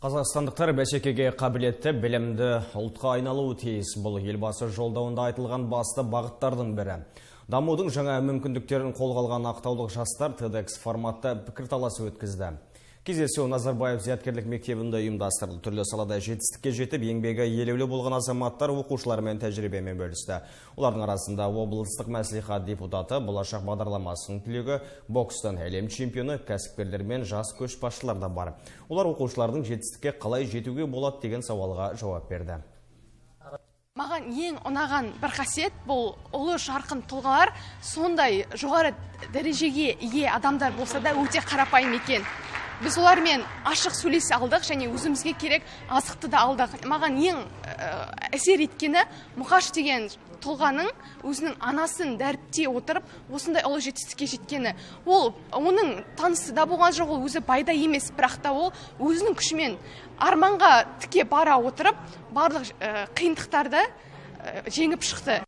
Қазақстандықтар бәсекеге қабілетті, білімді ұлтқа айналуы тиіс. Бұл Елбасы жолдауында айтылған басты бағыттардың бірі. Дамудың жаңа мүмкіндіктерін қолға алған ақтаулық жастар TEDx форматта пікірталас өткізді. Кездесу Назарбаев зияткерлік мектебінде ұйымдастырылды. Түрлі салада жетістікке жетіп, еңбегі елеулі болған азаматтар оқушылармен тәжірибемен бөлісті. Олардың арасында облыстық мәслихат депутаты, Болашақ бағдарламасының түлегі, бокстан әлем чемпионы, кәсіпкерлер мен жас көшбасшылар да бар. Олар оқушылардың жетістікке қалай жетуге болады деген сауалға жауап берді. Маған ең ұнаған бір қасиет — бұл ұлы жарқын тұлғалар сондай жоғары дәрежеге ие адамдар болса да, өте қарапайым екен. Біз олармен ашық сөйлесе алдық және өзімізге керек азықты да алдық. Маған ең әсер еткені — Мұқаш деген тұлғаның өзінің анасын дәріптей отырып, осындай ұлы жетістікке жеткені. Ол оның танысы да болған жоқ, ол өзі бай да емес, бірақ та ол өзінің күшімен арманға тіке бара отырып, барлық қиындықтарды жеңіп шықты.